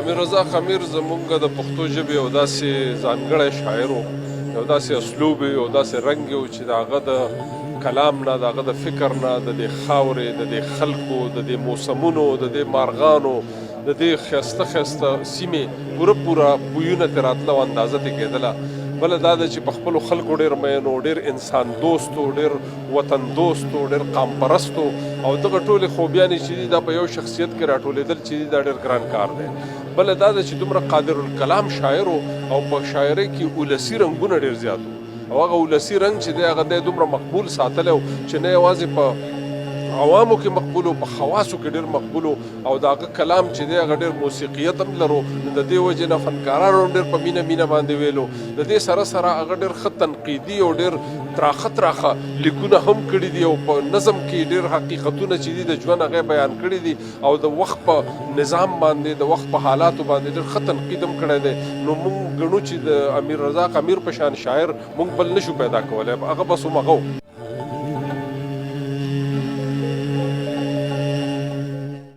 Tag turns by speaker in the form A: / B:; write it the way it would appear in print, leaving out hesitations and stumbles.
A: امیر رزاق امیر زمونږ د پښتو ژبې یو داسې ځانګړی شاعر و، یو داسې اسلوب یې، یو داسې رنګ یې و چې د هغه د کلام نه، د هغه د فکر نه، د دې خاورې، د دې خلکو، د دې موسمونو، د دې مارغانو، د دې ښایسته ښایسته سیمې پوره پوره بویونه ترې راتله او اندازه ترې کېدله. بله دا ده چې په خپلو خلکو ډېر مین و، ډېر انسان دوست و، ډېر وطن دوست و، ډېر قام پرست و او دغه ټولې خوبیانې چې دي دا په یو شخصیت کې راټولېدل چې دي دا ډېر ګران کار دی. بله دا ده چې دومره قادر الکلام شاعر و او په شاعرۍ کې ولسي رنګونه ډېر زیات وو او هغه ولسي رنګ چې دی هغه دی دومره مقبول ساتلی و چې نه یوازې په عوامو کې مقبول و، په خواصو کې ډېر مقبول و او د هغه کلام چې دی هغه ډېر موسیقیت هم لرو، نو د دې وجې نه فنکارانو هم ډېر په مینه مینه باندې ویلو. د دې سره سره هغه ډېر ښه تنقیدي او ډېر تراخه تراخه لیکونه هم کړي دي او په نظم کې ډېر حقیقتونه چې دي د ژوند هغه بیان کړي دي او د وخت په نظام باندې، د وخت په حالاتو باندې ډېر ښه تنقید هم کړی دی. نو موږ ګڼو چې د امیر رزاق امیر په شان شاعر موږ بل نه شو پیدا کولی، هغه بس همغه و.